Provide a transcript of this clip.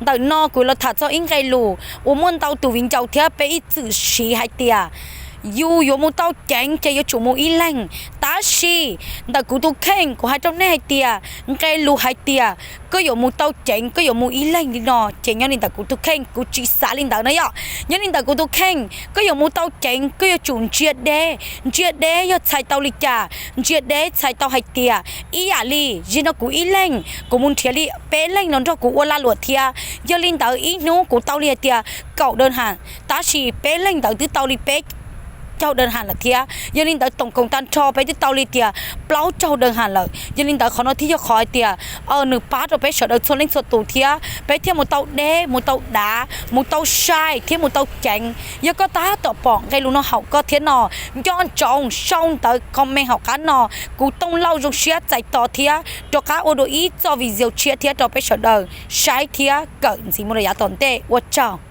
Ntawm no kuv los tham txog ib nqe lus uas muaj ntau tus viv ncaus thiab peb ib txwm siv hais tias yus yuav mus tau ceev ces yuav tsum mus ib leeg. Tab sis ntawm kuv tus kheej kuv hais rau nej hais tias nqe lus hais tias koj yuav mus tau ceev koj yuav mus ib leeg li no ces nyob li ntawm kuv tus kheej kuv tsis xav li ntawd na yom. Nyob li ntawm kuv tus kheej koj yuav mus tau ceev koj yuav tsum ntsia deb. Ntsia deb yog txhais tau li cas? Ntsia deb txhais tau hais tias ib yam li zim no kuv ib leeg kuv mus nrhiav li peb leeg los nrog kuv ua lag luam thiab. Yog li ntawd ib hnub kuv tau li hais tias kaum daws ham, tab sis peb leeg ntawd twb tau li peb caug daws ham lawm thiab. Yog li ntawd toom koom tag nrho peb twb tau li tias plaub caug daws ham lawm. Yog li ntawd qhov no thiaj yog qhov hais tias nws pab rau peb sawv daws txhua leej txhua tus thiab peb thiaj mus tau deb, mus tau dav, mus tau sai thiab mus tau ceev. Yog koj tab tom pom nqe lus no haum koj thiab no, nco ntsoov sau ntawv comment hauv qab no, kuv Tooj Lauj zoo siab txais tos thiab rov qab ua dua ib txoj video tshiab thiab rau peb sawv daws saib thiab kawm ntxiv mus rau yav tom ntej. Ua tsaug.